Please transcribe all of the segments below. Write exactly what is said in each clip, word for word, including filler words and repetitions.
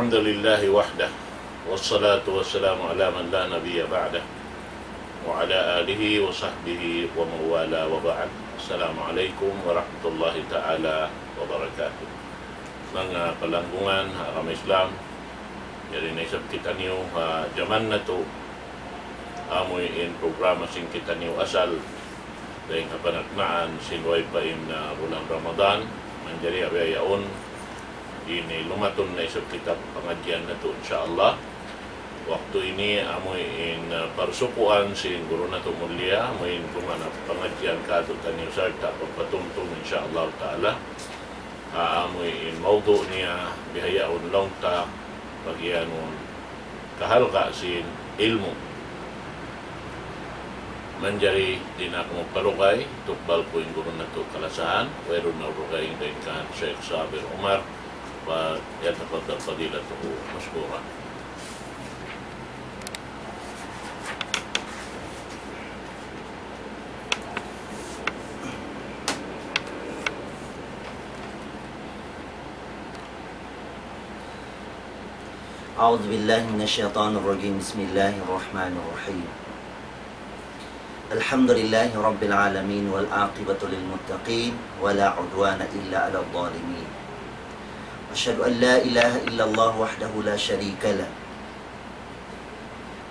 الحمد لله وحده، والصلاة والسلام على من لا نبي بعده، وعلى آله وصحبه ومن والاه، وبعد. السلام عليكم ورحمة الله تعالى وبركاته. Manga palanggungan ha agama Islam, yari na isab kitaniyu ha jaman natu', amuin programa sin kitaniyu asal, dayn ha panagnaan sin way pa in, ah, bulan Ramadan, manjari awi yaun, ini lumatun na isab kita pangadjian natu', insya Allah. Waktu ini amuin, ah, parsukuan sin guru natu' mulia, amuin kumana pangadjian kātu'niyu sarta' pagpatumtum, insya Allah ta'ala. Ah, amuin mawdu' niya bihaun laung ta pagiyanun kahalga' sin ilmu'. Manjari di' na aku magparugay, tukbal ku in guru natu' kalasahan, wayruun na rugay dayn kan Sheikh Sabir Umar, فليتفضل فضيلته مشكورا. أعوذ بالله من الشيطان الرجيم. بسم الله الرحمن الرحيم. الحمد لله رب العالمين، والعاقبة للمتقين، ولا عدوان إلا على الظالمين. أشهد أن لا إله إلا الله وحده لا شريك له،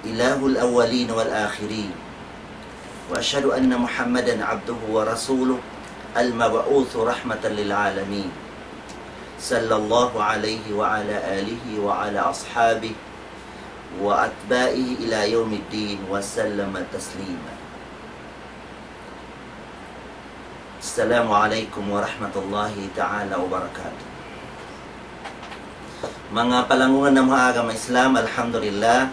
إله الأولين والآخرين، وأشهد أن محمدا عبده ورسوله المبعوث رحمة للعالمين، صلى الله عليه وعلى آله وعلى أصحابه وأتباعه إلى يوم الدين، وسلم تسليما. السلام عليكم ورحمة الله تعالى وبركاته. Manga palanggungan namu' ha agama Islam, alhamdulillah.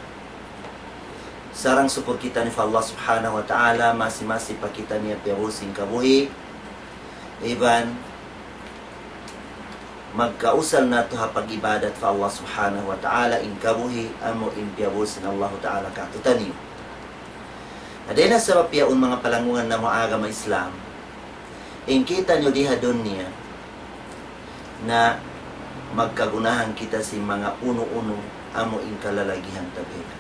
Sarang-sukul kitaniyu pa Allah Subhanahu wa Ta'ala, masi-masi pa kitaniyu piyabus sin kabuhi'. Iban magkausal natu' ha pag-ibadat pa Allah Subhanahu wa Ta'ala, in kabuhi' amu in piyabus sin Allah Ta'ala kātu'niyu. Na dayn ha sabab yaun, manga palanggungan namu' ha agama Islam, in kitaniyu di ha dunya, na magkagunahan kita sin manga unu-unu amu in kalalagihan ta bihaun.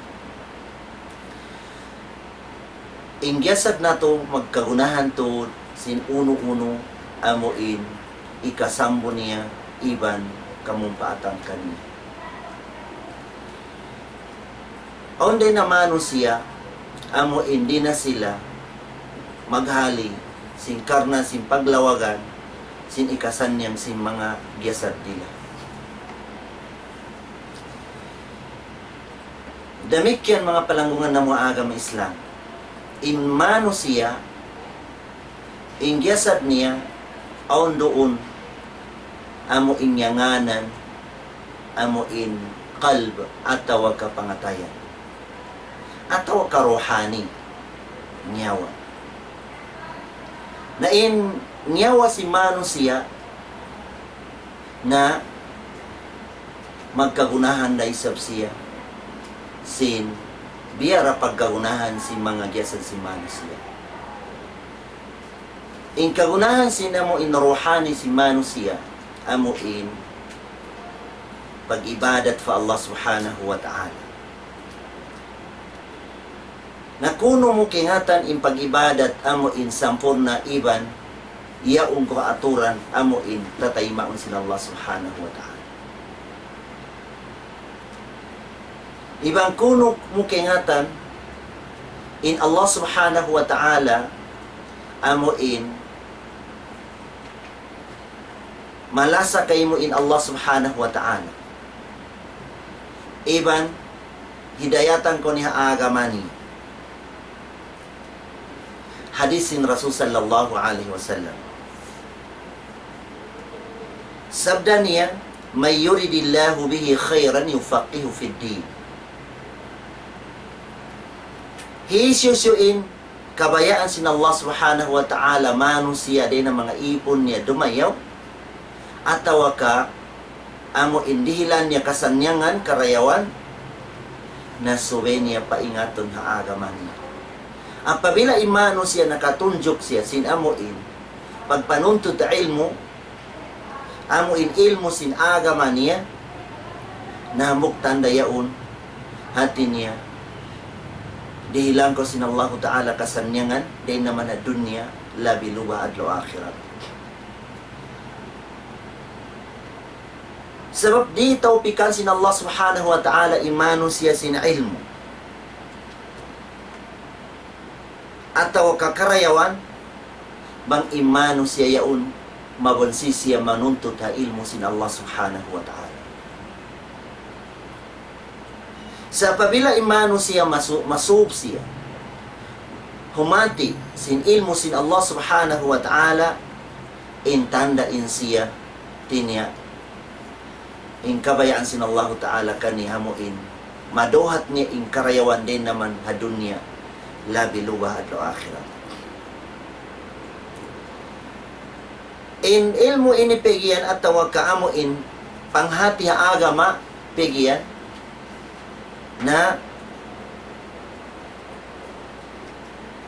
In jasad natu' magkagunahan tuud sin unu-unu amu in hikasambu niya iban kamumpaatan kaniya. Awn dayn ha manusiya' amu in di' na sila maghali sin karna' sin paglawagan sin hikasannyang sin manga jasad nila. Damikkiyan, manga palanggungan namu' ha agama Islam, in manusiya', in jasad niya, awn duun amu in ngānan, amu in qalb atawa ka pangatayan, atawa ka ruhani, nyawa. Na in nyawa sin manusiya' na magkagunahan da isab siya sin biya' da pagkagunahan sin manga jasad sin manusiya'. In kagunahan sin amu in ruhani sin manusiya', amu in pag-ibadat pa Allah Subhanahu wa Ta'ala. Na kunu' mu kaingatan in pag-ibadat amu in sampurna' iban yaun ku aturan amu in tataymaun sin Allah Subhanahu wa Ta'ala. Iban kunu' mu kaingatan in Allah Subhanahu wa Ta'ala amu in malasa kaymu in Allah Subhanahu wa Ta'ala. Iban hidayatan kaw niya ha agama niya. Hadis sin Rasul sallallahu alayhi wasallam. Sabda niya, من يرد الله به خيرا يفقهه في الدين. Hisiyu-siyu in kabayaan sin Allah Subhanahu wa Ta'ala manusiya' dayn ha manga ipun niya dumayaw, atawa ka amu in dihilan niya kasannyangan, karayawan, na subay niya paingatun ha agama niya. Apabila in manusiya' nakatunjuk siya sin amu in pagpanuntut ilmu', amu in ilmu' sin agama niya, Na hambuuk tanda' yaun, hati niya, dihilan kaw sin Allahu Ta'ala kasannyangan, dayn naman ha dunya, labi luba adlaw akhirat. Sabab di' tawpikan sin Allah Subhanahu wa Ta'ala in manusiya' sin ilmu' atawa kakarayawan, bang in manusiya' yaun mabansi siya manuntut ha ilmu' sin Allah Subhanahu wa Ta'ala. Sa' apabila in manusiya' masu-, masub siya, humati sin ilmu' sin Allah Subhanahu wa Ta'ala, in tanda' in siya, hati niya, in kabayaan sin Allahu Ta'ala kaniya amu in maduhat niya in karayawan dayn naman ha dunya, labi luba adlaw akhirat. In ilmu' ini piyagiyan atawa ka amu in panghati ha agama piyagiyan, na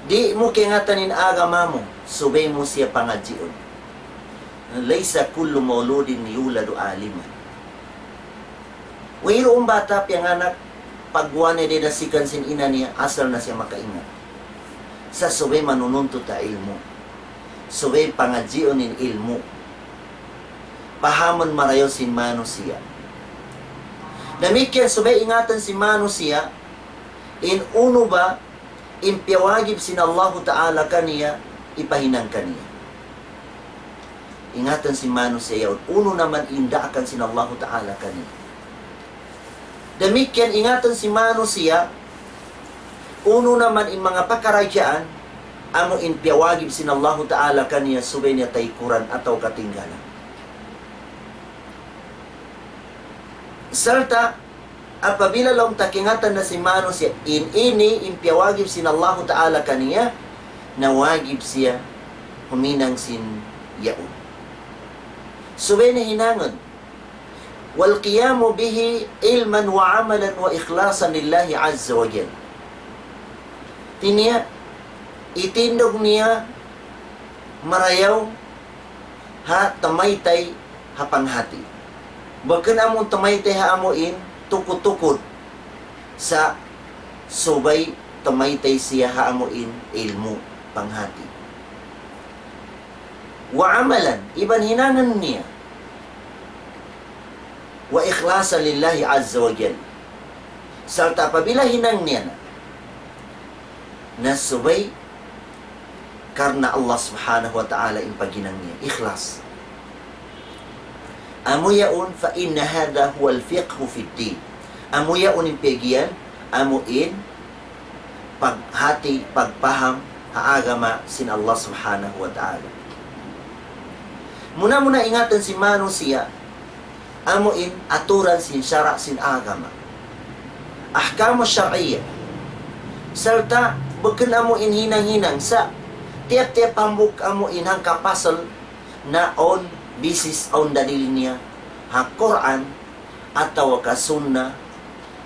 di' mu kaingatan in agama mu, subay mu siya pangadjiun. ليس كل مولود يولد عالما. Wayruun bata' piyanganak, pagguwa' niya dayn ha sikan sin ina' niya, asal na siya makaingat. Sa' subay manununtut ha ilmu'. Subay pangadjiun in ilmu'. Pahamun marayaw sin manusiya'. Damikkiyan subay ingatan sin manusiya', in unu ba in piyawajib sin Allahu Ta'ala kaniya, hipahinang kaniya. Ingatan sin manusiya' yaun, unu naman in daakan sin Allahu Ta'ala kaniya. Damikkiyan ingatan sin manusiya', unu naman in manga pakaradjaan, amu in piyawajib sin Allahu Ta'ala kaniya subay niya taykuran atawa katinggalan. Sarta', apabila laung ta kaingatan na sin manusiya', in ini, in piyawajib sin Allahu Ta'ala kaniya, na wajib siya huminang sin yaun. Subay niya hinangun. والقيام به علما وعملا وإخلاصا لله عز وجل. Hati niya, itindug niya marayaw ha tamaytay ha panghati. Bukun amu in tamaytay ha amu in tukud-tukud, sa' subay tamaytay siya ha amu in ilmu' panghati. وعملا, iban hinangun niya. وإخلاصا لله عز وجل. Sarta' apabila hinang niya na, na subay karna' Allah Subhanahu wa Ta'ala in paghinang niya. Ikhlas. Amu yaun, فإن هذا هو الفقه في الدين. Amu yaun in piyagiyan, amu in paghati, pagpaham ha agama sin Allah Subhanahu wa Ta'ala. Muna-muna ingatan sin manusiya', amu in aturan sin sara' sin agama. Ahkamu shar'iyya. Sarta' bukun amu in hinang-hinang sa' tiyap-tiyap hambuuk amu in hangkapasal na awn basis, awn dalil niya ha Qur'an, atawa ka sunnah,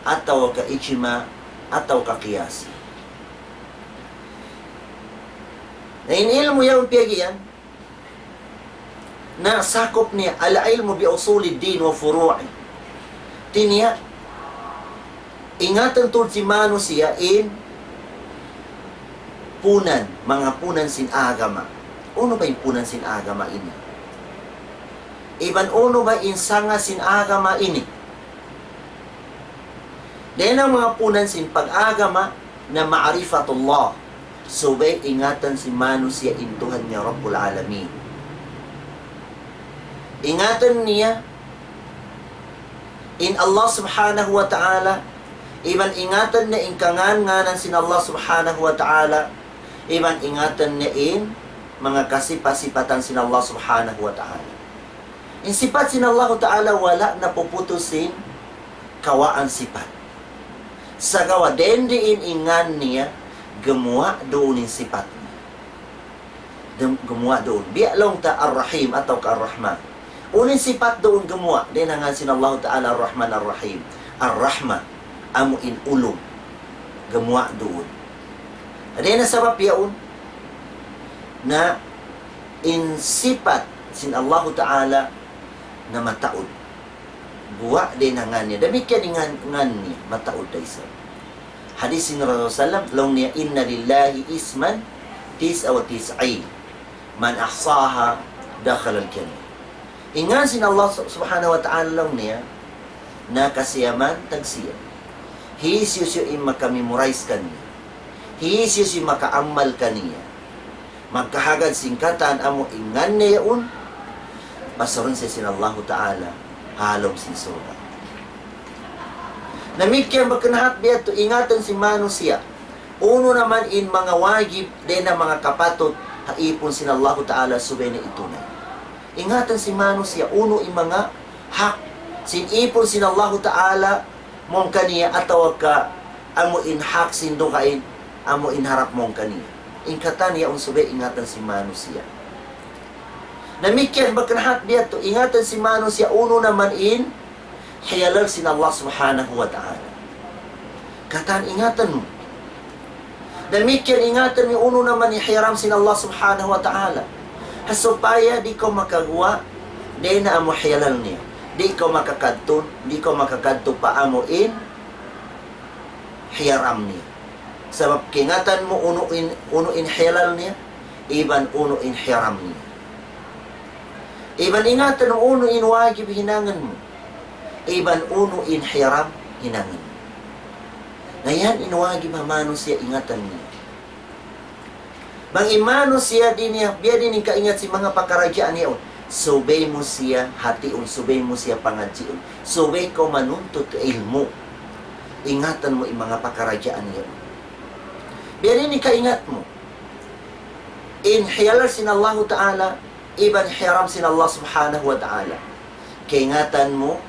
atawa ka ijma', atawa ka qiyas. Na in ilmu' yaun piyagiyan, na sakup niya العلم بأصول الدين وفروعه. Hati niya, ingatan tuud sin manusiya' in punan, manga punan sin agama. Unu ba in punan sin agama ini? Iban unu ba in sanga sin agama ini? Dayn ha manga punan sin pag-agama na معرفة الله. Subay ingatan sin manusiya' in Tuhan niya Rabbul Alamin. Ingatan niya in Allah Subhanahu wa Ta'ala, iban ingatan niya in kangan-nganan sin Allah Subhanahu wa Ta'ala, iban ingatan niya in manga kasipat-sipatan sin Allah Subhanahu wa Ta'ala. In sipat sin Allahu Ta'ala wala' napuputus sin kawaan sipat. Sagawa' dayn diin in ngan niya, gumuwa' duun in sipat niya. Gum-, gumuwa' duun. Biya' laung ta Ar-Rahim atawa ka Ar-Rahman. Unu in sipat duun gumuwa', dayn ha ngan sin Allahu Ta'ala Ar-Rahman Ar-Rahim. Ar-Rahman, amu in ulung. Gumuwa' duun. Dayn ha sabab yaun, na in sipat sin Allahu Ta'ala na mataud. guwa' dayn ha ngan niya. Damikkiyan in ngan, ngan niya, mataud da isab. Hadis sin Rasul sallam, laung niya, إن لله اسما تسعة وتسعين من أحصاها دخل الجنة. In ngan sin Allah sub-, subhanahu wa ta'ala laung niya, nakasiyaman tagsiyam. Hisiyu-siyu in maka-memorize kaniya. Hisiyu-siyu in maka-amal kaniya. Magkahagad sin katan amu in ngan niya yaun, basarun siya sin Allahu Ta'ala ha lawm sin surga'. Damikkiyan bakan hat biya' tu ingatan sin manusiya'. Unu naman in manga wajib, dayn ha manga kapatut, ha ipun sin Allahu Ta'ala subay niya itunay. Ingatan sin manusiya', unu in manga hak sin ipun sin Allahu Ta'ala mawn kaniya atawa ka amu in hak sin dugaing, amu in harap mawn kaniya. In katan yaun subay ingatan sin manusiya'. Damikkiyan bakan hat biya' tu, ingatan sin manusiya' unu naman in hiyalal sin Allah Subhanahu wa Ta'ala. Katan ingatan mu. Damikkiyan ingatan mu unu naman in hiyaram sin Allah Subhanahu wa Ta'ala. Ha supaya di' kaw makaguwa', dayn ha amu hiyalal niya. Di' kaw makakadtu, di' kaw makakadtu pa amu in hiyaram niya. Sabab kaingatan mu unu in, unu in hiyalal niya, iban unu in hiyaram niya. Iban ingatan mu unu in wajib hinangun mu. Iban unu in hiyaram hinangun mu. Na yan in wajib ha manusiya' ingatan niya. Bang in manusiya' di' niya, biya' diin in kaingat sin manga pakaradjaan yaun. Subay mu siya hatiun, subay mu siya pangadjiun. Subay kaw manuntut ilmu'. Ingatan mu in manga pakaradjaan yaun. Biya' diin in kaingat mu. In hiyalal sin Allahu Ta'ala, iban hiyaram sin Allah Subhanahu wa Ta'ala. Kaingatan mu,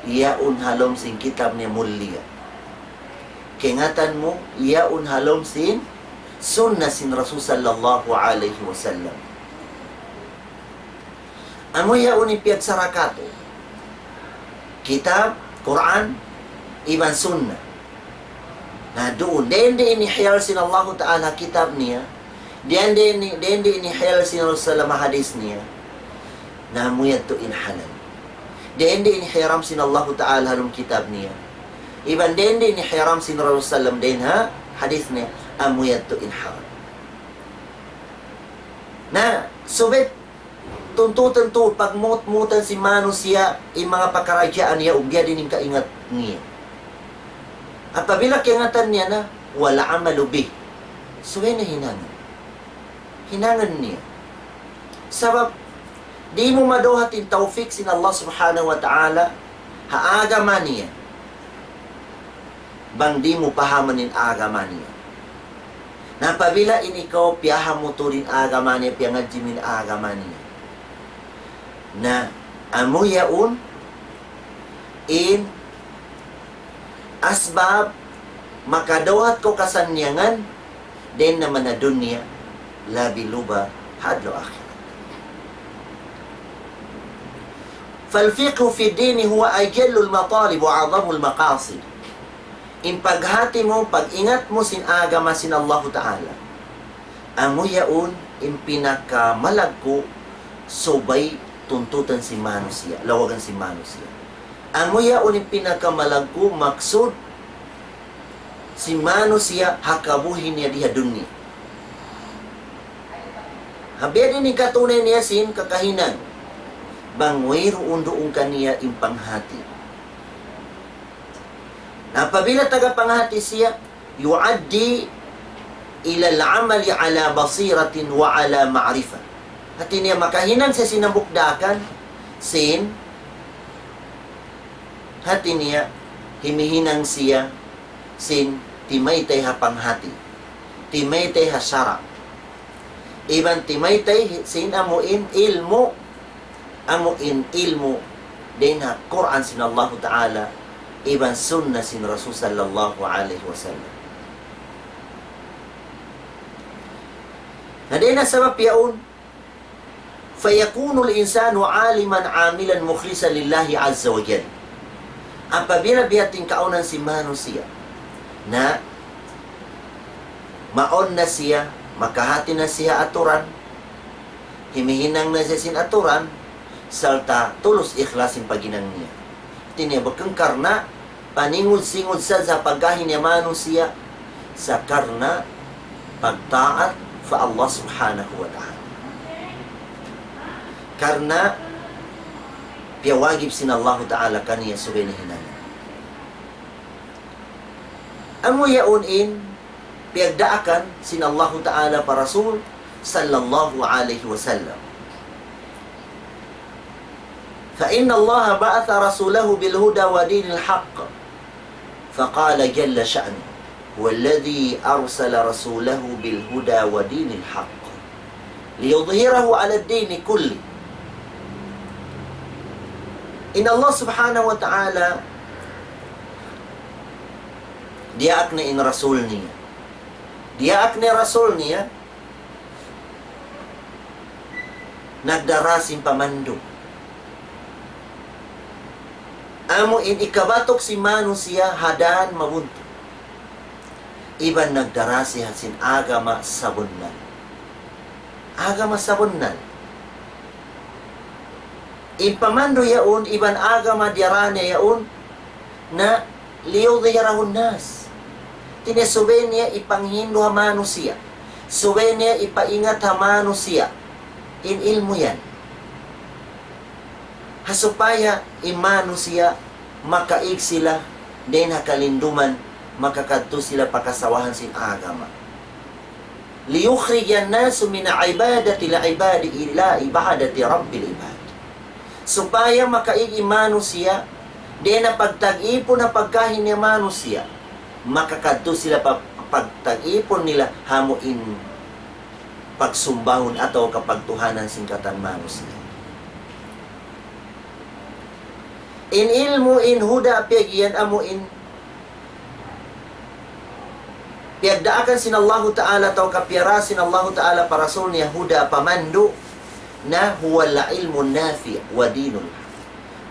yaun ha lawm sin kitab niya mulia. Kaingatan mu, yaun ha lawm sin sunnah sin Rasul sallallahu alayhi wasallam. Amu yaun in piyagsara katu'. Kitab, Qur'an, iban sunnah. Na duun, dayn di ini hiyalal sin Allahu Ta'ala kitab niya. Dayn di ini, dayn di ini hiyalal sin Rasul sallam hadis niya. Na amu yadtu in halal. Dayn di ini hiyaram sin Allahu Ta'ala ha lawm kitab niya. Iban dayn di ini hiyaram sin Rasul sallam dayn ha hadis niya. Amu yadtu in haram. Na, subay tuntutan tuud, pagmut-mutan sin manusiya', in manga pakaradjaan niya, biya' diin in kaingat niya. Apabila kaingatan niya na, والعمل به. Subay niya hinangun. Hinangun niya. Sabab, di' mu madawhat in tawfik sin Allah Subhanahu wa Ta'ala, ha agama niya. Bang di' mu pahamun in agama niya. Na apabila in ikaw piyaham mu tuud in agama niya, piyangadji' mu in agama niya. Na amu yaun in asbab makadawhat kaw kasannyangan, dayn ha manga dunya, labi luba ha adlaw akhirat. فالفقه في الدين هو أجل المطالب وأعظم المقاصد. In paghati mu, pag-ingat mu sin agama sin Allahu Ta'ala. Amu yaun in pinakamalaggu' subay tuntutan sin manusiya', lawagan sin manusiya'. Amu yaun in pinakamalaggu' maksud sin manusiya' ha kabuhi' niya di ha dunya. Ha biya' diin in katunay niya sin kakahinang. Bang wayruun duun kaniya in panghati. Na apabila taga panghati siya, يؤدي إلى العمل على بصيرة وعلى معرفة. Hati niya makahinang siya sin hambuuk daakan, sin, hati niya himihinang siya sin timaytay ha panghati, timaytay ha sara'. Iban timaytay sin amu in ilmu', amu in ilmu' dayn ha Qur'an sin Allahu Ta'ala, iban sunnah sin Rasul sallallahu alayhi wasallam. Na dayn ha sabab yaun, فيكون الإنسان عالما عاملا مخلصا لله عز وجل. Apabila biya' ha yan in kaawnan sin manusiya', na mawn na siya, makahati na siya aturan, himihinang na siya sin aturan, sarta' tulus ikhlas in paghinang niya. Hati niya bukun karna' paningud-singud sadja pagkahi niya manusiya', sa' karna' pagtaat pa Allah Subhanahu wa Ta'ala. Karna' piyawajib sin Allahu Ta'ala kaniya subay niya hinangun. Amu yaun in piyagdaakan sin Allahu Ta'ala pa Rasul sallallahu alayhi wasallam. فإن الله بعث رسوله بالهدى ودين الحق. فقال جل شأنه: هو الذي أرسل رسوله بالهدى ودين الحق ليظهره على الدين كله. In Allah Subhanahu wa Ta'ala diyaak niya in Rasul niya. Diyaak niya Rasul niya, nagdara sin pamandu'. Amu in ikabatuk sin manusiya' ha dan mabuntu'. Iban nagdara siya sin agama sabunnal. Agama sabunnal. In pamandu' yaun, iban agama diyara niya yaun, na ليظهره على الناس. Hati niya subay niya ipanghindu' ha manusiya'. Subay niya ipaingat ha manusiya'. In ilmu' yan. Ha supaya in manusiya' makaig sila dayn ha kalinduman, makakadtu sila pa kasawahan sin agama. ليخرج الناس من عبادة العباد إلى عبادة رب العباد. Supaya makaig in manusiya', dayn ha pagtag-ipun ha pagkahi niya manusiya', makakadtu sila pa pagtag-ipun nila ha amu in pagsumbahun atawa kapagtuhanan sin katan manusiya'. In ilmu' in huda piyag-iyan amu in piyagdaakan sin Allahu Ta'ala atawa kapiyara sin Allahu Ta'ala pa Rasul niya huda pamandu' na هو العلم النافع ودين الحق.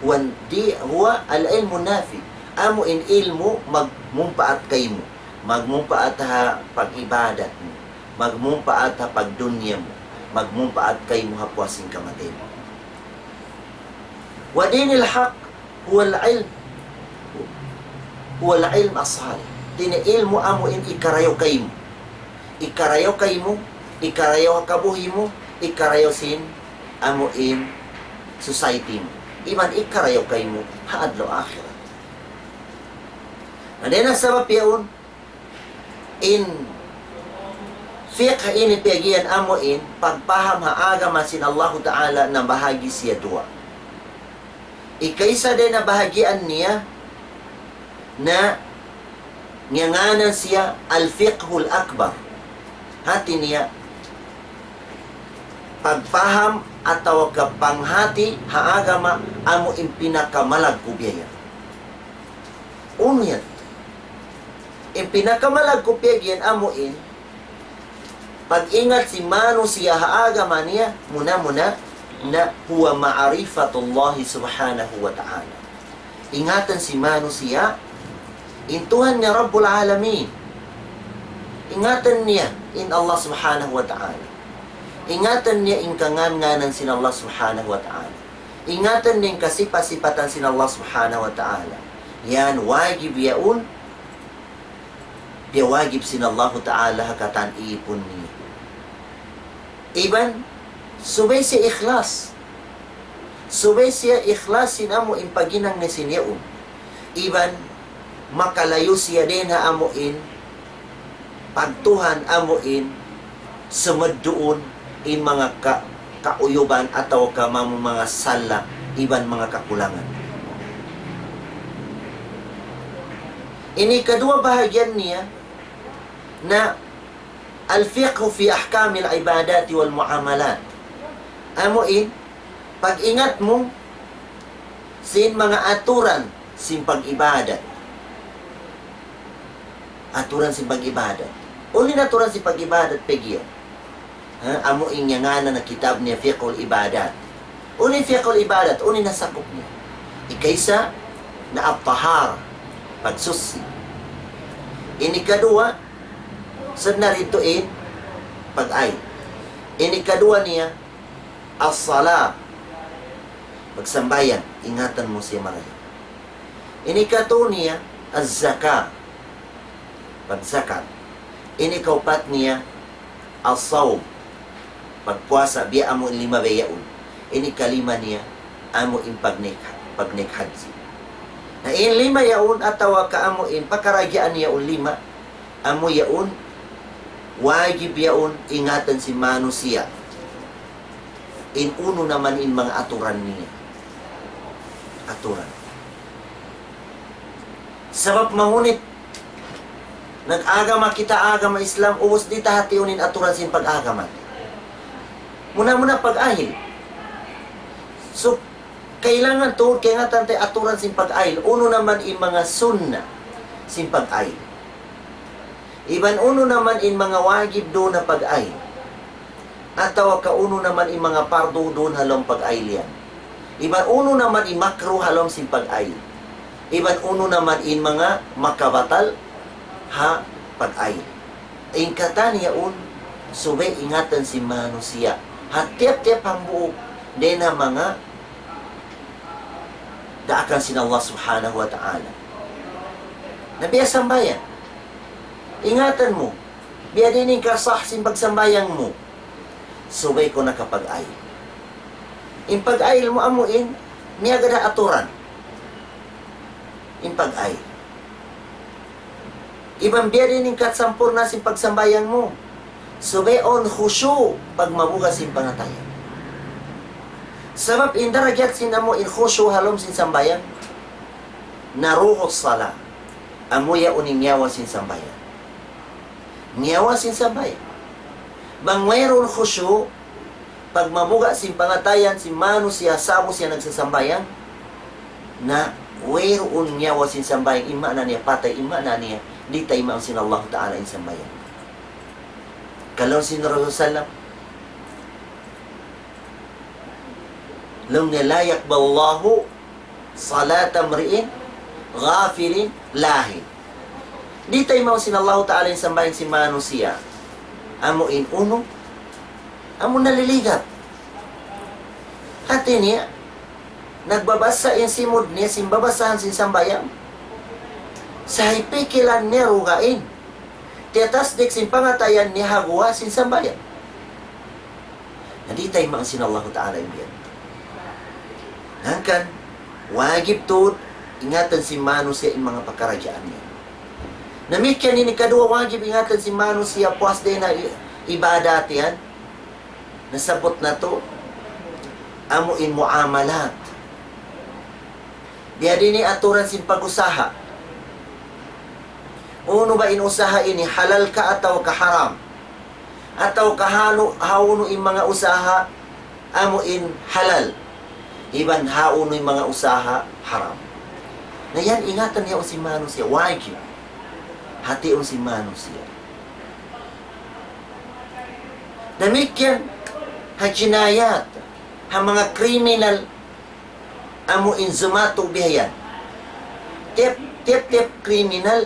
Huwa di-, هو العلم النافع. Amu in ilmu' magmumpaat kaymu. Magmumpaat ha pag-ibadat mu. Magmumpaat ha pagdunya mu. Magmumpaat kaymu ha puas sin kamatay mu. ودين الحق هو العلم، هو العلم الصالح. Hati niya ilmu' amu in ikarayaw kaymu. Ikarayaw kaymu, ikarayaw ha kabuhi' mu, ikarayaw sin amu in society mu. Iban ikarayaw kaymu ha adlaw akhirat. Na dayn ha sabab yaun, in fiqh ini piyag-iyan amu in pagpaham ha agama sin Allahu Ta'ala nabahagi' siya duwa. Ikaisa dayn ha bahagian niya na ngiyangānan siya الفقه الأكبر. Hati niya, pagpaham atawa ka panghati ha agama amu in pinakamalaggu' biya' yan. Unu yan? In pinakamalaggu' biya' yan amu in pag-ingat sin manusiya' ha agama niya, muna-muna, na هو معرفة الله سبحانه وتعالى. Ingatan sin manusiya' in Tuhan niya Rabbul Alamin. Ingatan niya in Allah Subhanahu wa Ta'ala. Ingatan niya in kangān-ngānan sin Allah Subhanahu wa Ta'ala. Ingatan niya in kasipat-sipatan sin Allah Subhanahu wa Ta'ala. Yan wajib yaun, piyawajib sin Allahu Ta'ala ha katan ipun niya. Iban, subay siya ikhlas. Subay siya ikhlas sin amu in paghinang niya sin yaun. Iban, makalayu' siya dayn ha amu in pagtuhan amu in sumud duun in manga ka-, kauyuban atawa ka manga, manga sala iban manga kakulangan. Ini kaduwa bahagian niya na الفقه في أحكام العبادات والمعاملات. Amu in pag-ingat mu sin manga aturan sin pag-ibadat. Aturan sin pag-ibadat. Unu in aturan sin pag-ibadat, peggy? Ha, amu in ngiyangānan ha kitab niya Fiqhul Ibadat. Unu in Fiqhul Ibadat, unu in nasakup niya? Ikaisa, na at-tahara, pagsuchi. Ini kaduwa, sadna didtu in pag-aid. Ini kaduwa niya, as-sala, pagsambahayang, ingatan mu siya marayaw. Ini katu niya, az-zaka. Pagzakat. Ini kaupat niya, as-sawm. Pagpuasa, biya' amu in lima biya' yaun. Ini kalima niya, amu in pagnaik, pagnaik hajji. Na in lima yaun, atawa ka amu in pakaragyaan niya yaun lima, amu yaun, wajib yaun ingatan sin manusiya'. In unu naman in manga aturan niya. Aturan. Sabab mahunit, nag-agama kita agama Islam, ubus di' ta hatiun in aturan sin pag-agama. Muna-muna pag-ayil. So, kailangan tuud kaingatan ta aturan sin pag-ayil. Unu naman in manga sunna sin pag-ayil. Iban unu naman in manga wajib duun ha pag-ayil. Atawa ka unu naman in manga pardu duun ha lawm pag-ayil yan. Iban unu naman in makruh ha lawm sin pag-ayil. Iban unu naman in manga makabatal ha pag-ayil. In katan yaun, subay ingatan sin manusiya'. Ha tiyap-tiyap hambuuk, dayn ha manga daakan sin Allah Subhanahu wa Ta'ala. Na biya' sambahayang. Ingatan mu, biya' diin in kasah sin pagsambahayang mu. Subay kaw nakapag-ayil. In pag-ayil mu amu in, miyagad ha aturan. In pag-ayil. Iban biya' diin in kasampurna sin pagsambahayang mu. Subay awn khushu' pagmabuga' sin pangatayan. Sabab in darajat sin amu in khushu' ha lawm sin sambahayang, na ruhus sala. Amu yaun in nyawa sin sambahayang. Nyawa sin sambahayang. Bang wayruun khushu', pagmabuga' sin pangatayan sin manusiya' sa'bu siya nagsasambahayang, na wayruun nyawa sin sambahayang, in maana niya patay, in maana niya di' taymaun sin Allahu Ta'ala in sambahayang. Laung sin Rasul sallam, laung niya, لا يقبل الله صلاة امرئ غافل لاهٍ. Di' taymaun sin Allahu Ta'ala in sambahayang sin manusiya'. Amu in unu, amu naliligap. Hati niya, nagbabasa in simud niya, sin babasahan sin sambahayang. Sa' in pikilan niya dugaing. Tiyatasdik sin pangatayan niya ha guwa' sin sambahayang. Na di' taymaun sin Allahu Ta'ala in biya' yan. Hangkan, wajib tuud ingatan sin manusiya' in manga pakaradjaan niya. Damikkiyan in kaduwa wajib ingatan sin manusiya' puas dayn ha i-, ibadat yan. Nasabbut natu', amu in muamalat. Biya' diin in aturan sin pag-usaha. Unu ba in usaha ini, halal ka atawa ka haram? Atawa ka hanu-, hawnu in manga usaha amu in halal, iban hawnu in manga usaha haram. Na yan ingatan yaun sin manusiya', wajib. Hatiun sin manusiya'. Damikkiyan, ha jinayat, ha manga kriminal, amu in jumatu bihayan. Tiyap, tiyap-tiyap kriminal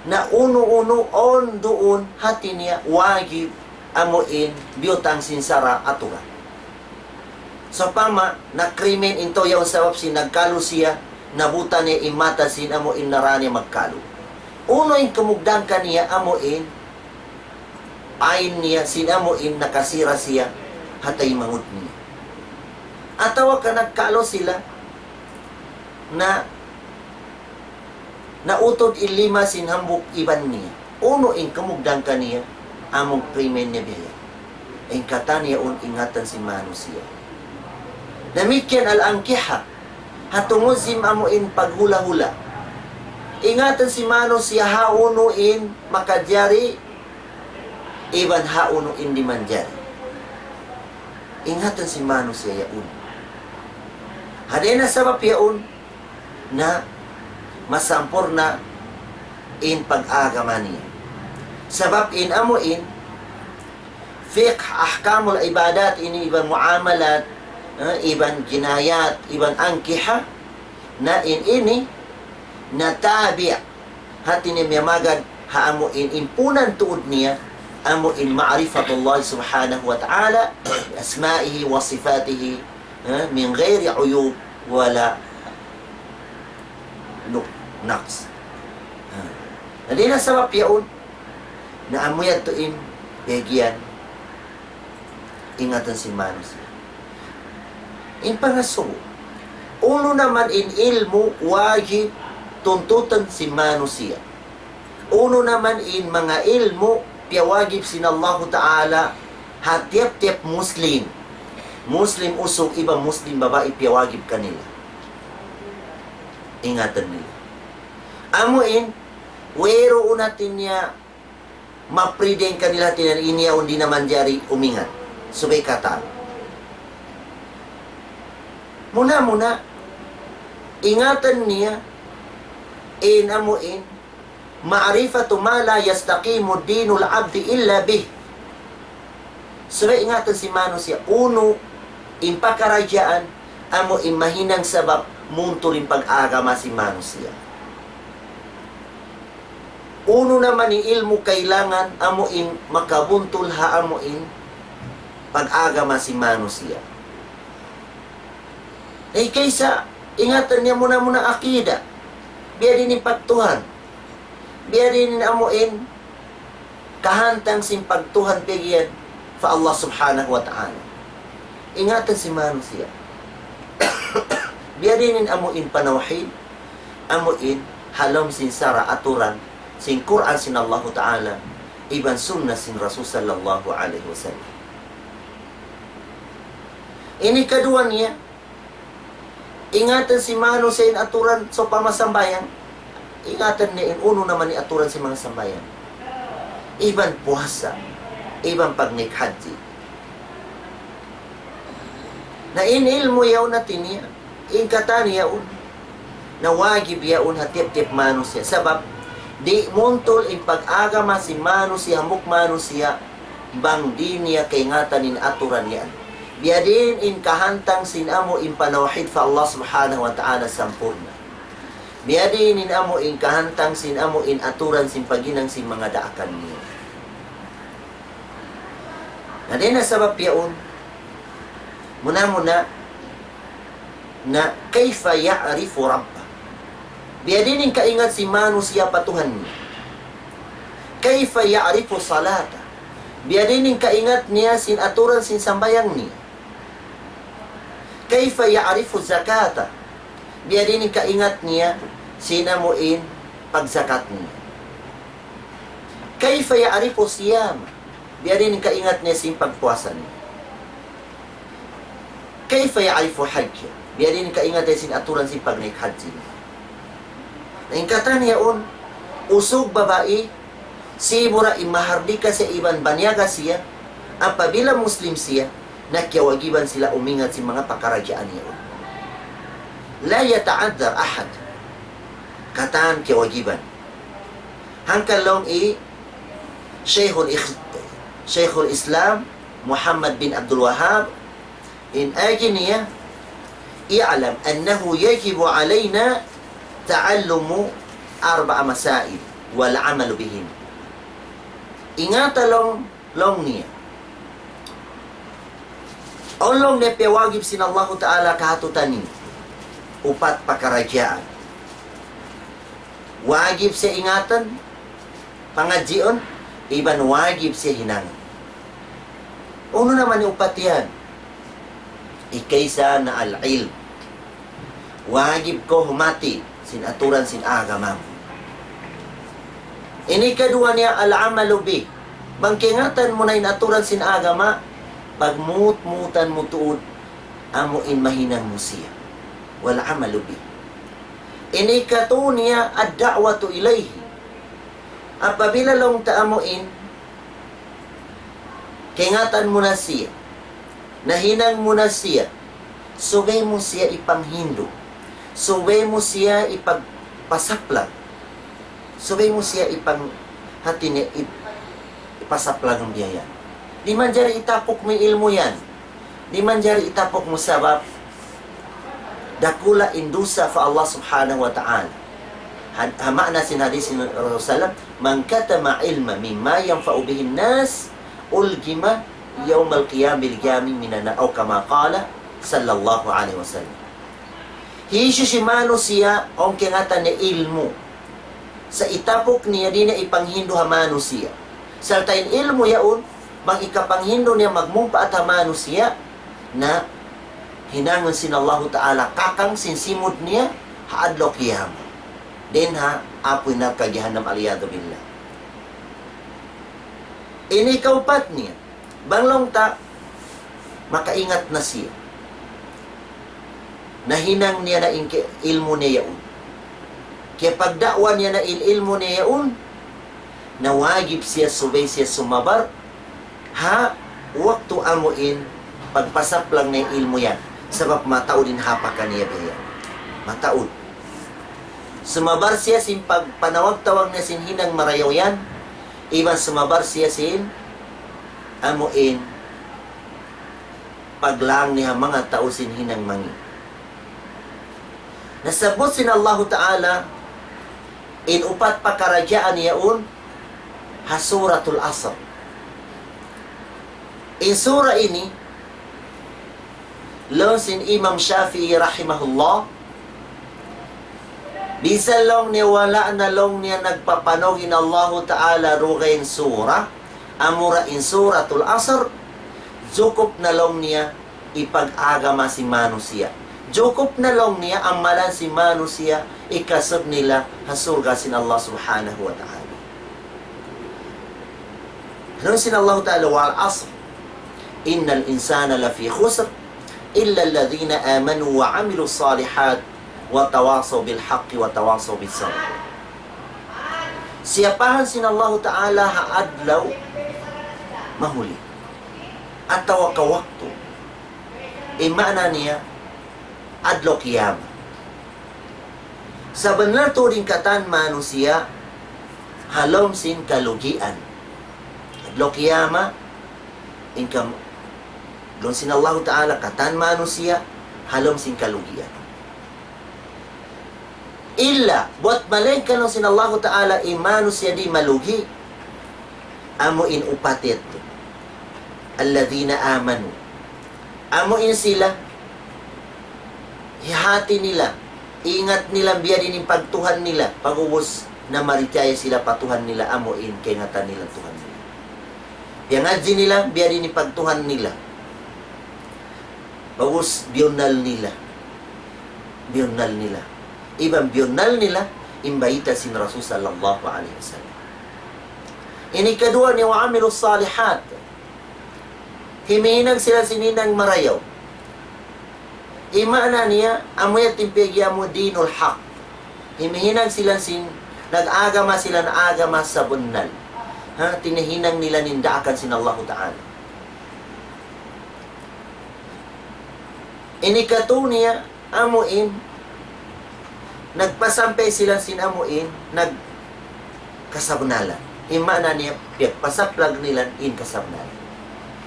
na unu-unu awn duun hati niya wajib amu in biyutang sin sara' aturan. Sawpama, nakrimen in tau yaun sabab sin nagkalu siya, nabuta' niya in mata sin amu in nara niya magkalu. Unu in kamugdan kaniya amu in ayn niya sin amu in nakasira siya ha taymanghud niya. Atawa ka nagkalu sila na nautud in lima sin hambuuk iban niya. Unu in kamugdan kaniya, amu in krimen niya biya' yan. In katan yaun ingatan sin manusiya'. Damikkiyan al-ankiha, ha tungud sin amu in paghula-hula. Ingatan sin manusiya' hawnu in makajari, iban hawnu in di' manjari. Ingatan sin manusiya' yaun. Ha dayn ha sabab yaun, na masampurna' in pag-agama niya. Sabab in amu in fiqh ahkamul ibadat ini iban muamalat, eh, iban jinayat, iban ankiha, na in ini natabi', hati niya miyamagad ha amu in impunan tuud niya, amu in ma'rifatullah subhanahu wa ta'ala, asma'ihi wa sifatihi, eh, min ghairi uyub wala Nuk, naks. Ha. Na dayn ha sabab yaun, na amu yadtu in, bagian, ingatan sin manusiya'. In pangasubu, unu naman in ilmu' wajib tuntutan sin manusiya'. Unu naman in manga ilmu' piyawajib sin Allahu Ta'ala ha tiyap-tiyap Muslim. Muslim usug iban Muslim babai piyawajib kanila. Ingatan nila. Amu in, wayruun hati niya maprideng kanila hati niya ini yaun di' na manjari umingat. Subay katan. Muna-muna, ingatan niya, in amu in, معرفة ما لا يستقيم دين العبد إلا به. Subay ingatan sin manusiya', unu in pakaradjaan, amu in mahinang sabab muntul in pag-agama sin manusiya'. Unu naman in ilmu' kailangan, amu in makabuntul ha amu in pag-agama sin manusiya'. Eh, kaysa, ingatan niya muna-muna akida. Biya' diin in pagtuhan. Biya' diin in amu in kahantang sin pagtuhan piyagiyan pa Allah Subhanahu wa Ta'ala. Ingatan sin manusiya'. Biya' diin in amu in panawhid, amu in ha lawm sin sara' aturan sin Qur'an sin Allahu Ta'ala, iban sunnah sin Rasul sallallahu alayhi wasallam. Ini kaduwa niya, ingatan sin manusiya' in aturan sawpama sambahayang, ingatan niya in unu naman in aturan sin manga sambahayang. Iban puasa, iban pagnaik hajji. Na in ilmu' yaun hati niya, in katan yaun, na wajib yaun ha tiyap-tiyap manusiya'. Sabab, di' muntul in pag-agama sin manusiya', hambuuk manusiya', bang di' niya kaingatan in aturan yan. Biya' diin in kahantang sin amu in panawhid pa Allah Subhanahu wa Ta'ala sampurna'. Biya' diin in amu in kahantang sin amu in aturan sin paghinang sin manga daakan niya. Na dayn ha sabab yaun, muna-muna, na كيف يعرف ربه. Biya' diin in kaingat sin manusiya' pa Tuhan niya. كيف يعرف صلاته. Biya' diin in kaingat niya sin aturan sin sambahayang niya. كيف يعرف زكاته. Biya' diin in kaingat niya sin amu in pagzakat niya. كيف يعرف صيامه. Biya' diin in kaingat niya sin pagpuasa niya. كيف يعرف حجه. Biya' diin in kaingat niya sin aturan sin pagnaik hajji niya. Na in katan yaun, usug babai, sibu' ra in mahardika siya iban banyaga siya, apabila Muslim siya, na kiyawajiban sila umingat sin manga pakaradjaan yaun. لا يتعذر أحد. Katan kiyawajiban. Hangkan laung hi Shaykhul Is-, Shaykhul Islam Muhammad bin Abdul Wahhab, in agi niya, اعلم أنه يجب علينا تعلم أربع مسائل والعمل بهن. Ingata laung, laung niya. Awn laung niya piyawajib sin Allahu Ta'ala kahatutan ini. Upat pakaradjaan. Wajib siya ingatan, pangadjiun, iban wajib siya hinangun. Unu naman in upat yan? Hikaisa na al-ilm. Wajib kaw humati sin aturan sin agama mu. Ini kaduwa niya al-amalu bih. Bang kaingatan mu na in aturan sin agama, pagmutmutan mu tuud amu in mahinang mu siya. والعمل به. Ini katu niya ad-da'watu ilayhi. Apabila laung ta amu in, kaingatan mu na siya, nahinang mu na siya, subay mu siya ipanghindu', subay mu siya ipagpasaplag, subay mu siya ipang-, hati niya ip-, ipasaplag in biya' yan. Di' manjari itapuk mu in ilmu' yan. Di' manjari itapuk mu sabab dakula' in dusa pa Allah Subhanahu wa Ta'ala. Ha, ha maana sin hadis sin Rasul sallam, من كتم علما مما ينفع به الناس ألجم يوم القيامة بلجام من النار، أو كما قال صلى الله عليه وسلم. Hisiyu-siyu manusiya', awn kiyangatan niya ilmu'. Sa' itapuk niya, di' niya ipanghindu' ha manusiya'. Sarta' in ilmu' yaun, bang ikapanghindu' niya magmumpaat ha manusiya', na hinangun sin Allahu Ta'ala kakang sin simud niya, ha adlaw qiyamah. Dayn ha apuy narka' jahannam, al-iyadhu billah. Ini kaupat niya. Bang laung ta, makaingat na siya. Nahinang niya na in ki-, ilmu' niya yaun. Kiyapagda'wa niya na in ilmu' niya yaun, na wajib siya, subay siya sumabar, ha waktu amu in pagpasaplag niya ilmu' yan. Sabab mataud in hapakan niya biya' yan. Mataud. Sumabar siya sin pagpanawag-tawag niya sin hinang marayaw yan, iban sumabar siya sin amu in paglang niya ha manga tau sin hinang mangi'. Nasabbut sin Allahu Ta'ala in upat pakaradjaan yaun ha Suratul Asr. In sura ini, laung sin Imam Shafi'i rahimahullah, bisan laung niya wala' na laung niya nagpapanug in Allahu Ta'ala dugaing sura, amura in Suratul Asr, jukup na laung niya ipag-agama sin manusiya'. Jukup na laung niya amalan sin manusiya', ikasud nila ha surga' sin Allah Subhanahu wa Ta'ala. Laung sin Allahu Ta'ala, والعصر إن الإنسان لفي خسر إلا الذين آمنوا وعملوا الصالحات وتواصوا بالحق وتواصوا بالصبر. Siyapahan sin Allahu Ta'ala ha adlaw mahuli. Atawa ka waktu. In maana niya, adlaw qiyamah. Sabunnal tuud in katan manusiya' ha lawm sin kalugian. Adlaw qiyamah, in kam-, laung sin Allahu Ta'ala, katan manusiya' ha lawm sin kalugian. Illa, buwat malaingkan laung sin Allahu Ta'ala, in manusiya' di' malugi, amu in upat yadtu. الذين آمنوا. Amu in sila, hihati nila, ingat nila biyadiin in pagtuhan nila, pag'ubus na marichaya sila pa Tuhan nila, amu in kaingatan nila Tuhan nila. Piyangadji' nila biyadiin in pagtuhan nila. Pag'ubus biyunnal nila. Biyunnal nila. Iban biyunnal nila in bayta' sin Rasul sallallahu alayhi wasallam. Ini kaduwa niya, وعملوا الصالحات. Himihinang sila sin hinang marayaw. In maana niya, amu yadtu in piyag'iyamu dinul haq. Himihinang sila sin, nag-agama sila na agama sabunnal. Ha, tinihinang nila in daakan sin Allahu Ta'ala. Ini katu niya, amu in, nagpasampay sila sin amu in, nagkasabunnalan. In maana niya, piyagpasaplag nila in kasabunnalan.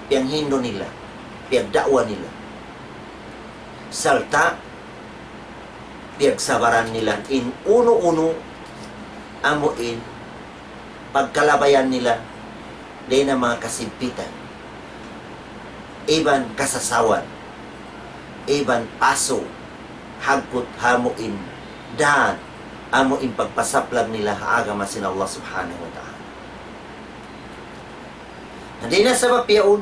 Piyanghindu' nila, piyagda'wa nila. Sarta', piyagsabaran nila in unu-unu, amu in, pagkalabayan nila, dayn ha manga kasigpitan, iban kasasawan, iban pasu', hagkut ha amu in dān, amu in pagpasaplag nila ha agama sin Allah Subhanahu wa Ta'ala. Na dayn ha sabab yaun,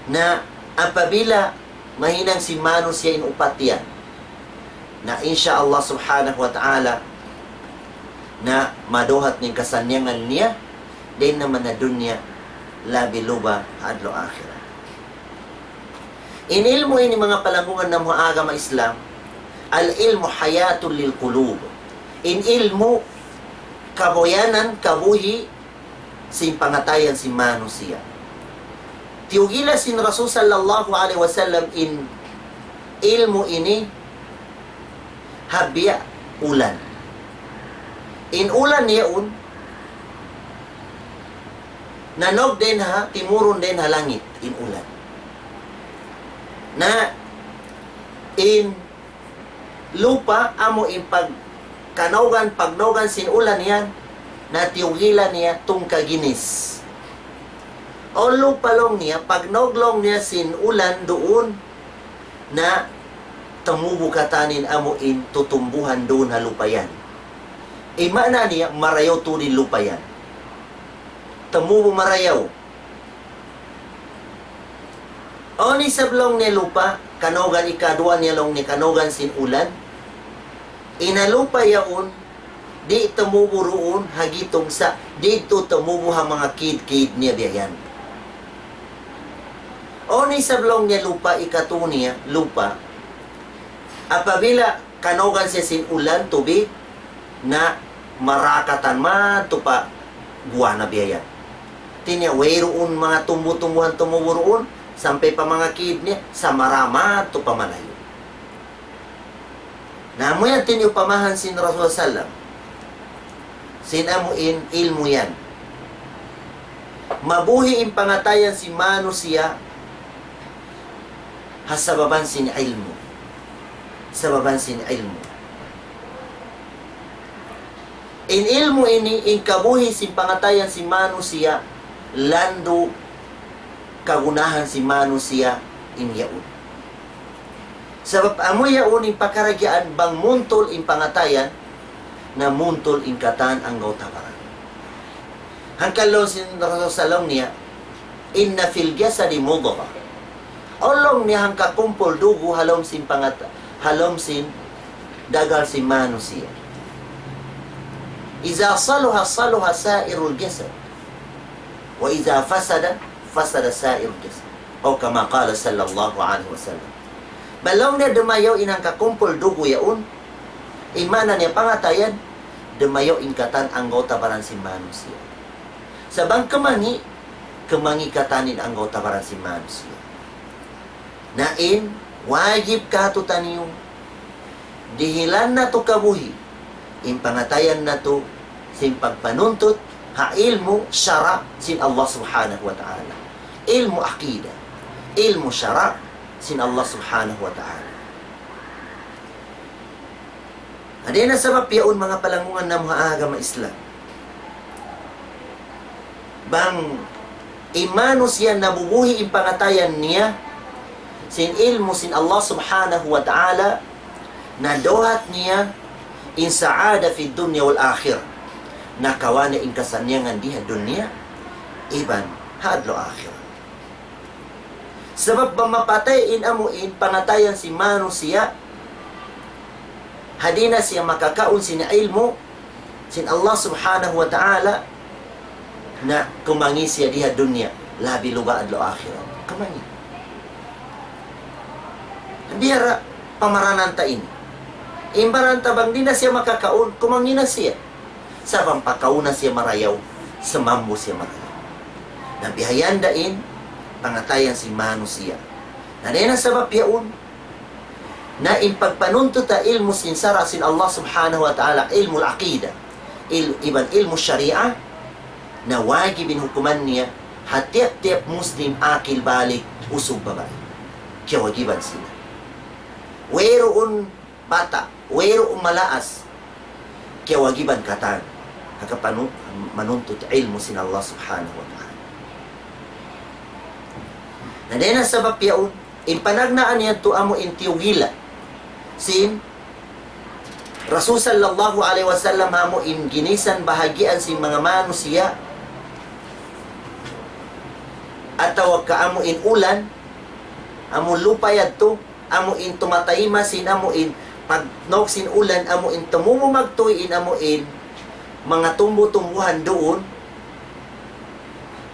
na apabila mahinang sin manusiya' in upat yan, na insya Allah Subhanahu wa Ta'ala, na maduhat in kasannyangan niya, dayn ha manga dunya, labi luba ha adlaw akhirat. In ilmu' ini, manga palanggungan namu' ha agama Islam, العلم حياة للقلوب. In ilmu', kabuhianan, kabuhi', sin pangatayan sin manusiya'. Tiyugilan sin Rasul sallallahu alayhi wasallam in ilmu' ini ha biya' ulan. In ulan yaun, nanug dayn ha, timurun dayn ha langit in ulan. Na in lupa', amu in pagkanaugan, pagnaugan sin ulan yan, na tiyugilan niya tungka' ginis. Awn lupa' laung niya, pagnug laung niya sin ulan duun, na tumubu' katan in amu in tutumbuhan duun ha lupa yan. In maana niya, marayaw tuud in lupa yan. Tumubu' marayaw. Unu isab laung niya lupa, kanugan ikaduwa niya laung niya kanugan sin ulan. In ha lupa yaun, di' tumubu' duun ha gitung sa, didtu tumubu' ha manga kid-kid niya biya' yan. Unu isab laung niya lupa, ikatu niya lupa, apabila kanugan siya sin ulan, tubig, na marakat katan madtu pa guwa' na biya' yan. Hati niya, wayruun manga tumbu-tumbuhan tumubu' duun, sampay pa manga kid niya, sa mara madtu pa malayu'. Na amu yan hati niya upamahan sin Rasul sallam. Sin amu in ilmu' yan. Mabuhi' in pangatayan sin manusiya' ha sababan sin ilmu'. Sababan sin ilmu'. In ilmu' ini, in kabuhi' sin pangatayan sin manusiya', landu' kagunahan sin manusiya' in yaun. Sabab amu yaun in pakaradjaan bang muntul in pangatayan, na muntul in katan anggawta' baran. Hangkan laung sin Rasul sallam niya, إن في الجسد مضغة. Awn laung niya hangka kumpul dugu' ha lawm sin pangata-, ha lawm sin dagal sin manusiya'. إذا صلح صلح سائر الجسد. وإذا فسد فسد سائر الجسد. أو كما قال صلى الله عليه وسلم. Bang laung niya dumayaw in hangka kumpul dugu' yaun, in maana niya pangatayan, dumayaw in katan anggawta' baran sin manusiya'. Sa' bang kumangi', kumangi' katan in anggawta' baran sin manusiya'. Na in wajib kātu'niyu, dihilan natu' kabuhi' in pangatayan natu' sin pagpanuntut ha ilmu' sara' sin Allah Subhanahu wa Ta'ala. Ilmu' aqida, ilmu' sara' sin Allah Subhanahu wa Ta'ala. Dayn ha sabab yaun, manga palanggungan namu' ha agama Islam, bang in manusiya' nabubuhi' in pangatayan niya sin ilmu' sin Allah Subhanahu wa Ta'ala, na duhat niya in sa'ada fid dunya wal akhirah. Nakawa' niya in kasannyangan di ha dunya iban ha adlaw akhirat. Sabab bang mapatay in amu in pangatayan sin manusiya', ha di' na siya makakaun sin ilmu' sin Allah Subhanahu wa Ta'ala, na kumangi' siya di ha dunya, labi luba' adlaw akhirat. Kumangi'. Biya' ra pamaranan ta ini. In baran ta bang di' na siya makakaun, kumangi' na siya. Sa' bang pakaun na siya marayaw, sumambu siya marayaw. Na bihayan da in pangatayan sin manusiya'. Na dayn ha sabab yaun, na in pagpanuntut ha ilmu' sin sara' sin Allah Subhanahu wa Ta'ala, ilmu' al-aqida, il-, iban ilmu' sharia, na wajib in hukuman niya ha tiyap-tiyap Muslim akil balig, usug babai. Kiyawajiban sila. Wayruun bata', wayruun malaas, kiyawajiban katan ha kapanu-, manuntut ilmu' sin Allah Subhanahu wa Ta'ala. Na dayn ha sabab yaun, in panagnaan yadtu amu in tiyugila sin Rasul sallallahu alayhi wasallam, amu in ginisan bahagian sin manga manusiya', atawa ka amu in ulan, amu lupa yadtu, amu in tumataima sin amu in pagnaug sin ulan, amu in tumumu magtuy in amu in manga tumbu-tumbuhan duun,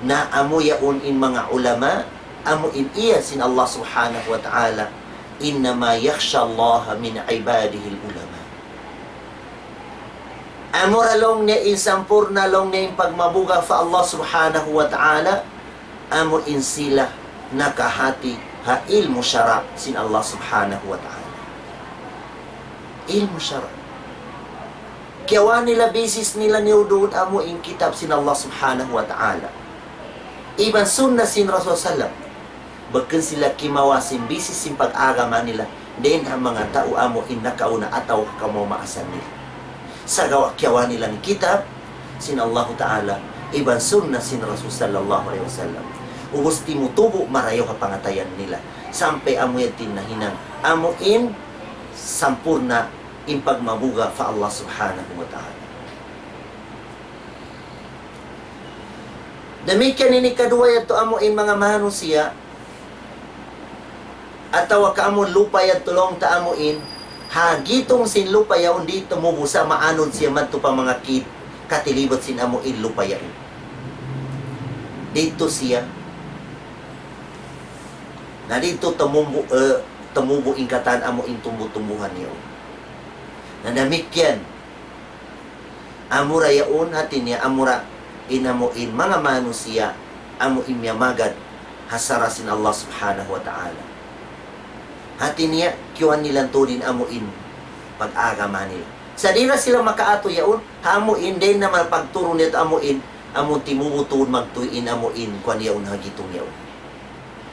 na amu yaun in manga ulama, amu in iyag sin Allah Subhanahu wa Ta'ala, إنما يخشى الله من عباده العلماء. Amura laung niya in sampurna' laung niya in pagmabuga' pa Allah Subhanahu wa Ta'ala, amu in sila nakahati ha ilmu' sara' sin Allah Subhanahu wa Ta'ala. Ilmu' sara'. Kiyawa' nila basis nila niyu duun amu in kitab sin Allah Subhanahu wa Ta'ala. Iban sunna sin Rasul sallam. Bukun sila kimawa' sin basis sin pag-agama nila dayn ha manga tau amu in nakauna atawa kamumaasan nila. Sagawa' kiyawa' nila in kitab sin Allahu Ta'ala, iban sunna sin Rasul sallallahu alayhi wasallam. Ubus timutubu' marayaw ha pangatayan nila. sampay amu yan in nahinang. Amu in sampurna' in pagmabuga' pa Allah Subhanahu wa Ta'ala. Damikkiyan ini kaduwa yadtu amu in manga manusiya', atawa ka amu lupa yadtu laung ta amu in, ha gitung sin lupa yaun di' tumubu sa' maanud siya madtu pa manga kit-, katilibut sin amu in lupa yaun. Didtu siya. Na didtu tumubu, eh, tumubu in katan amu in tumbu-tumbuhan yaun. Na damikkiyan, amura yaun hati niya amura in amu in manga manusiya' amu in miyamagad ha sara' sin Allah Subhanahu wa Ta'ala. Hati niya kiyuan nila tuud in amu in pag-agama nila. Sa' di' na sila makaatu yaun, ha amu in, dayn na mapagturun nila amu in, amu timubu tuud magtuy in amu in, kuwan yaun ha gitung yaun.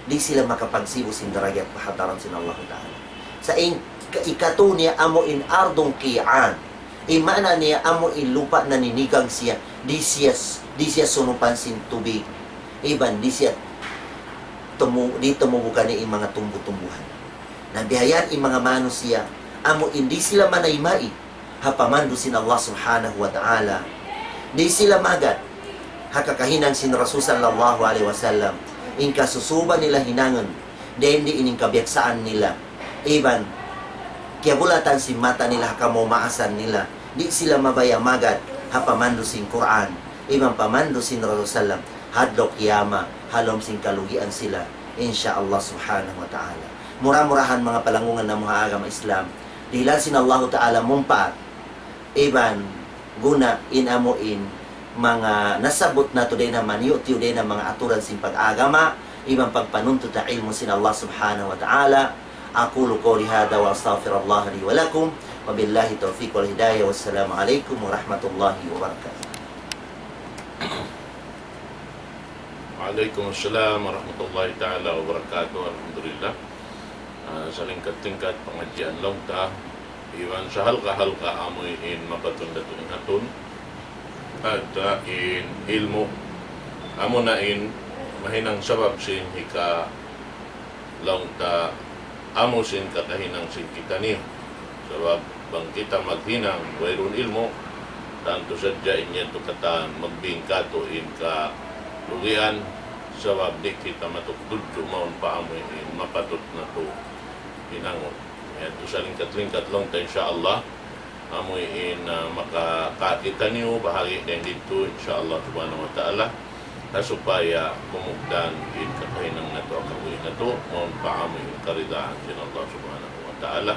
Di' sila makapagsibu' sin darajat pa hadarat sin Allah Ta'ala. Sa' in ka-, ikatu niya amu in ardun qi'an. In maana niya amu in lupa' naninigang siya, di' siya, di' siya sunupan sin tubig. Iban di' siya tumu-, di' tumubu kaniya in manga tumbu-tumbuhan. Na biya' yan in manga manusiya', amu in di' sila manayma' ha pamandu' sin Allah Subhanahu wa Ta'ala. Di' sila magad ha kakahinang sin Rasul sallallahu alayhi wasallam. In kasusuban nila hinangun, dayn di in kabiyaksaan nila. Iban kiyabulatan sin mata nila ha kamumaasan nila. Di' sila mabaya' magad ha pamandu' sin Qur'an. Iban pamandu' sin Rasul sallam. Ha adlaw qiyamah, ha lawm sin kalugian sila. Insya Allah Subhanahu wa Ta'ala. Mura-murahan manga palanggungan namu' ha agama Islam. Dihilan sin Allahu Ta'ala mumpaat iban guna in amu in manga nasabbut natu' dayn ha maniyu'-tiyu' dayn ha manga aturan sin pag-agama, iban pagpanuntut ha ilmu' sin Allah Subhanahu wa Ta'ala. أقول قولي هذا وأستغفر الله لي ولكم، وبالله التوفيق والهداية، والسلام عليكم ورحمة الله وبركاته. Wa alaykum assalam warahmatullahi ta'ala wabarakatuh. Alhamdulillah. Ah, salingkat-lingkat pangadjian laung ta. Iban sahalga'-halga' amu in mapatut natu' hinatun. At, ah, in ilmu'. Amu na in mahinang sabab sin hika laung ta amu sin kakahinang sin kitaniyu. Sabab bang kita maghinang wayruun ilmu', tantu sadja in yadtu katan magbin katu' in kalugian, sabab di' kita matukdudju mawn pa amu in mapatut natu' hinangun. Yadtu salingkat-lingkat laung ta, insya Allah. Amu in, ah, makakakita niyu bahagi' dayn didtu, insya Allah subhanahu wa ta'ala. Ha supaya kumugdan in kakahinang natu', kabuhi' natu', mawn pa amu in karidaan sin Allah subhanahu wa ta'ala.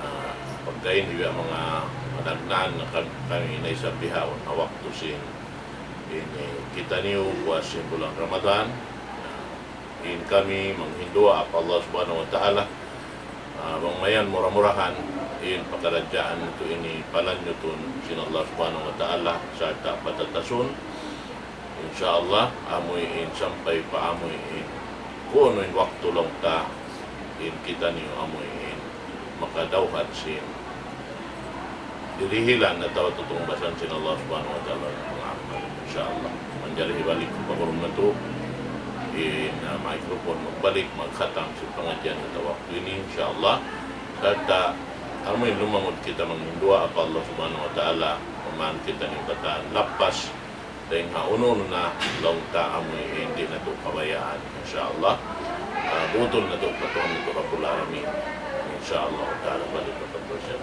Ah, pagkahi ini biya' manga managnaan na kam-, kami na isab bihaun ha waktu sin ini kitaniyu puas sin bulan Ramadan. Ah, in kami manghinduwaa pa Allah subhanahu wa ta'ala. Ah, bang mayan mura-murahan in pakaradjaan natu' ini palanyutun sin Allah subhanahu wa ta'ala sarta' patatasun. Insya Allah, amu in sampay pa amu in kunu' in waktu laung ta in kitaniyu amu in makadawhat sin dirihilan atawa tutungbasan sin Allah subhanahu wa ta'ala in manga amal. Insya Allah. Manjari hibalik ku pa guru natu' in, ah, microphone magbalik magkhatam sin pangadjian natu' waktu ini, insya Allah. Sarta' amu in lumamud kita manghinduwaa pa Allah subhanahu wa ta'ala, amu in kitaniyu katan lappas dayn ha unu-unu na laung ta amu in di' natu' kabayaan, insya Allah. Ah, butun natu' pa Tuhan natu' Rabbul Alamin. Insya Allah ta'ala, balik pa Tuhan.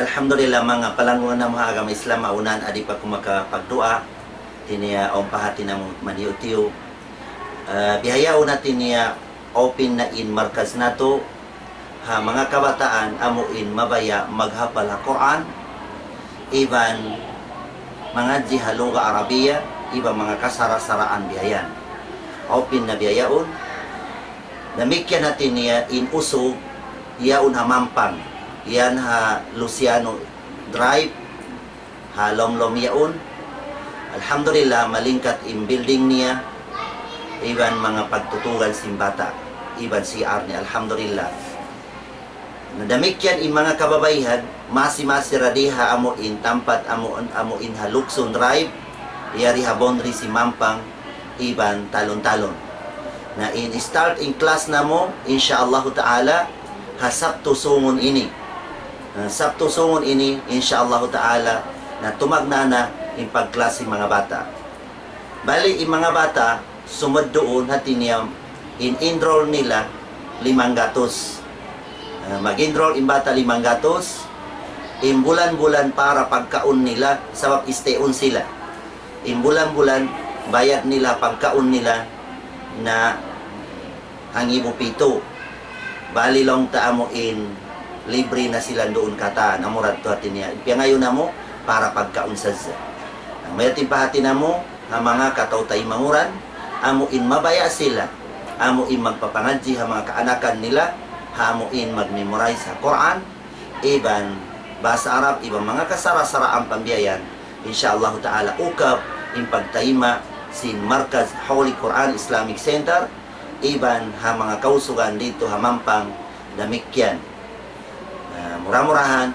Alhamdulillah, manga palanggungan namu' ha agama Islam, maunaan di' pa aku makapagduwaa, tiniya awn pa hati namu' maniyu'-tiyu'. Ah, bihaun na tiniya open na in markaz natu', ha manga kabataan amu in mabaya' maghapal ha Qur'an, iban mangadji' ha lugha Arabiya, iban manga kasara-saraan biya' yan. Open na biya' yaun. Damikkiyan hati niya in usug, yaun ha Mampang, yan ha Luciano Drive, ha lawm-lawm yaun. Alhamdulillah, malingkat in building niya, iban manga pagtutugan sin bata', iban C R niya, alhamdulillah. Na damikkiyan in manga kababaihan, masi-masi ra di ha amu in tampat amu, amu in ha Luxon Drive, yari ha boundary sin Mampang, iban Talon-Talon. Na in start in class namu', insya Allahu ta'ala, ha Sabtu sungun ini. Ha Sabtu sungun ini, insya Allahu ta'ala, na tumagna' na in pag-class sin manga bata'. Bali, in manga bata', sumud duun hati niya in enroll nila limanggatus. Ah, mag-enroll in bata' limanggatus, in bulan-bulan para pagkaun nila, sabab stay-on sila. In bulan-bulan, bayad nila, pagkaun nila, na hangibu pitu. Bali laung ta amu in libre na sila duun katan, amu ra tuud hati niya. Piyangayu' namu' para pagkaun sadja. Ang mayatim pa hati namu', ha manga kataw-taymanghuran, amu in mabaya' sila, amu in magpapangadji' ha manga kaanakan nila, ha amu in mag-memorize ha Qur'an, iban bahasa Arab, iban manga kasara-saraan pambiyayan, insya Allahu ta'ala, ukab in pagtayma' sin Markaz Holy Quran Islamic Center, iban ha manga kausugan didtu ha Mampang damikkiyan. Na mura-murahan,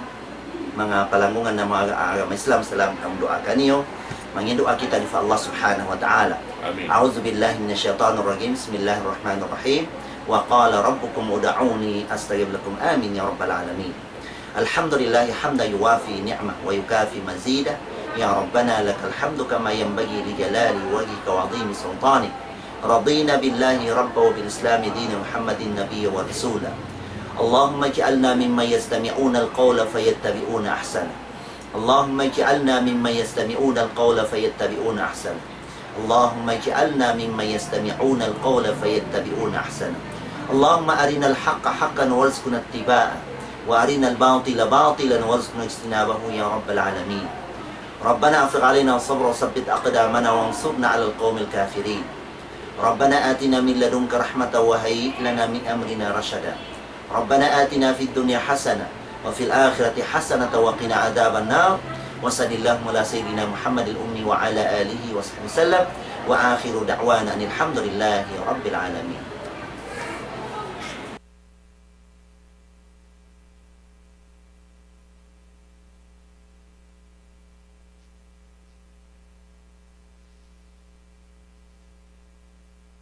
manga palanggungan namu' aga-, agama Islam, salam kamu duwaa kaniyu, mangayu' duwaa kita pa Allah Subhanahu wa Ta'ala. Amin. أعوذ بالله من الشيطان الرجيم. بسم الله الرحمن الرحيم. وقال ربكم ادعوني أستجب لكم. آمين يا رب العالمين. الحمد لله حمدا يوافي نعمه ويكافئ مزيده. يا ربنا لك الحمد كما ينبغي لجلال وجهك وعظيم سلطانك. رضينا بالله ربا وبالإسلام دينا ومحمدا نبيا ورسولا. اللهم اجعلنا ممن يستمعون القول فيتبعون أحسنه. اللهم اجعلنا ممن يستمعون القول فيتبعون أحسنه. اللهم اجعلنا ممن يستمعون القول فيتبعون أحسنه. اللهم أرنا الحق حقا وارزقنا اتباعه، وأرنا الباطل باطلا وارزقنا اجتنابه يا رب العالمين. ربنا أفرغ علينا صبرا وثبت أقدامنا وانصرنا على القوم الكافرين. ربنا آتنا من لدنك رحمة وهيئ لنا من أمرنا رشدا. ربنا آتنا في الدنيا حسنة وفي الآخرة حسنة وقنا عذاب النار. وصل اللهم على سيدنا محمد الأمي وعلى آله وصحبه وسلم. وآخر دعوانا أن الحمد لله رب العالمين.